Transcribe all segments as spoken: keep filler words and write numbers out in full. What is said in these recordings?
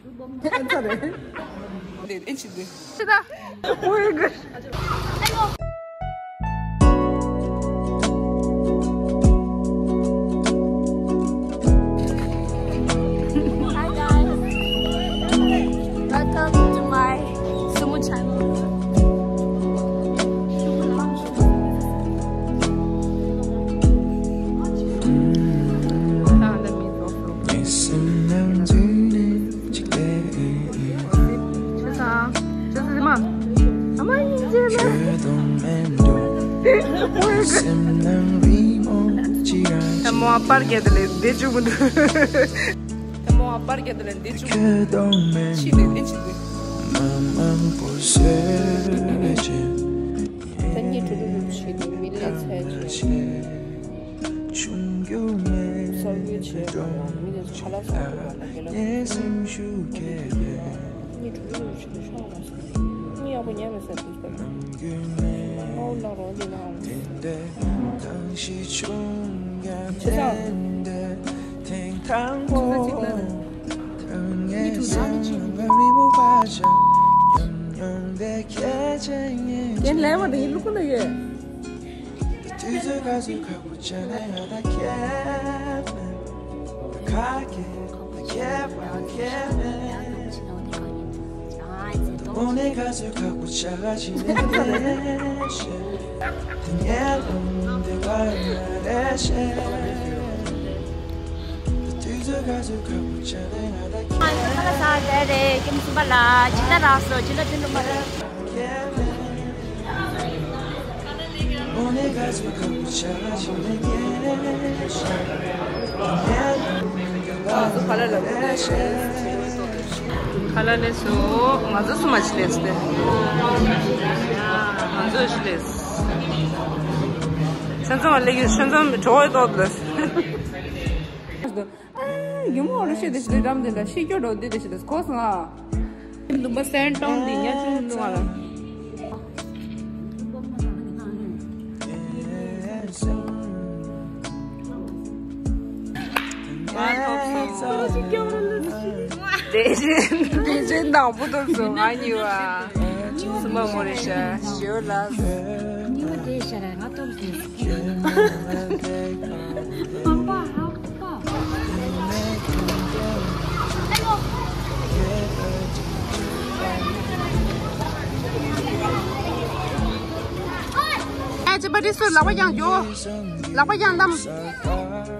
ཨེ་ཚ་རེད། འདི་ཨེ་ཅི་འདི། ཤི་ད། ཨོ་ཡེ་གི། Hi guys, welcome to my Sumo channel. ད་མོ་ཨ་པར་རྒྱལ་དུ་ལས་བདེ་བཅུག་མི་འདུག་ད་མོ་ཨ་པར་རྒྱལ་དུ་ལས་བདེ་བཅུག་མི་འདུག་ཕྱི་ལས་བདེ་ཕྱི་ལས། ད་ངས་གྲུ་གུ་རུ་བྱེད་དུས་མི་ལས་ཚད་ཅིག་སོག་རྒྱུ་བྱེད་དགོས་ལ་མི་དེ་ཚོ་ཁ་ལག་ཟ་དགོས་པ་ལ་དགེ་ལགས་ངས་གྲུ་གུ་རུ་བྱེད་དུས་ཤོག་མ་སོང་། ངས་ཡག་པོ་ཉལ་མི་ཟ་དུས་ད་ངའོ་ལ་རོ་འདི་ལ་ཨང་། བྱེད་ཙང་། ཁྱེད་ལས་མ་དེ་ཡིན་ལུག་ལ་ཡོད། ཁ་ལག་ལས་སོ། ང་ཚོ་སུ་མ་ཅི་ལས་སྟེ། ང་ཚོ་ཅི་ལས། ཤན་ཚང་ལས་ཀྱི་ཤན་ཚང་གྲོགས་ཡོད་ཏོག་ལས། ཨ། རྒྱུ་མོ་རུ་ཤི་དེ་ཤི་དེ་འགྲམ་དེ་ལ་ཤི་སྐྱོ་འགྲོ་དེ་དེ་ཤི་དེ་གོ་སོང་ཨ། འདུག་པ་སེན་ཏོང་འདི་ཉ་ཆུང་འདུག་ཨ་ལ། དེ་བཞིན་དེ་བཞིན་དང་པོ་ཐོབ་སོང་ང་གཉིས་པ། སུམ་པ་མོ་རེ་ཤ་ཞེའུ་ལ། གཉིས་པ་དེ་ཤ་ར་ང་ཐོབ་སོང་། ཨེ་ཅི་པ་དེ་སུ་ལག་པ་བརྐྱངས་འཇོག་ལག་པ་བརྐྱངས་དམ།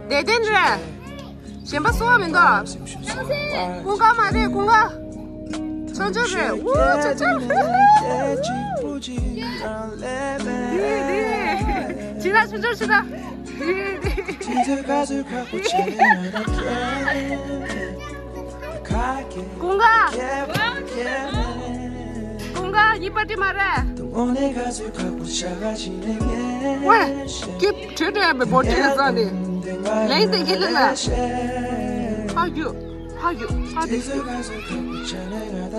བདེ་ལྡན་རེད། གཞན་པ་སུ་བ་མི་འདུག་ཀུན་དགའ་མ་རེད་ཀུན་དགའ། ཆོས་འབྱོར་རེད། ཨུ་ཆོས་འབྱོར། ཇི་ལྟར་ཆོས་འབྱོར་ཇི་ལྟར། ཀུན་དགའ། ཀུན་དགའ་གཉིས་པ་དེ་མ་རེད། ཝེ། ཀིབ་བྲོས་བྲོས་ཡ་མེད་བོ་ཁྲིད་ལ་ཙང་ནི། ལེང་དེ་ཁྱེད་ལ། ཧ་རྒྱུ། ཧ་རྒྱུ། ཧ་དེ།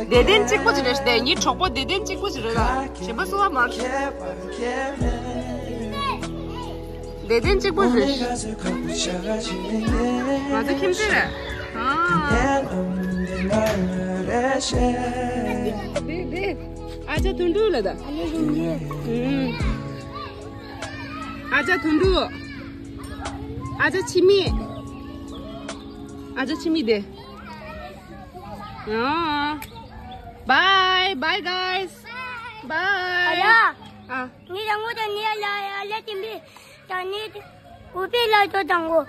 བདེ་ལྡན་གཅིག་པོ་ཅིག་རེད་ཤི་དེ་ངའི་གྲོགས་པོ་བདེ་ལྡན་གཅིག་པོ་ཅིག་རེད་ལ། གཞན་པ་སུ་བ་མ་རེད། བདེ་ལྡན་གཅིག་པོ་རེད། ང་ཚོ་ཁྱིམ་མཚེས་རེད། ཨ། བདེ་བདེ། ཨ་ཅག་དོན་གྲུབ་ལ་ད། ཨ་ཅག་དོན་གྲུབ། ཨ་ཅག་འཆི་མེད། ཨ་ཅག་འཆི་མེད་དེ། ཨ། Bye bye guys. Bye. ཨ། ངའི་རང་ངོ་དང་ནི་ལ་ལ་ལ་ཏིམ་པི་དང་ནི་ཀུ་པི་ལ་ཏོ་དང་གོ།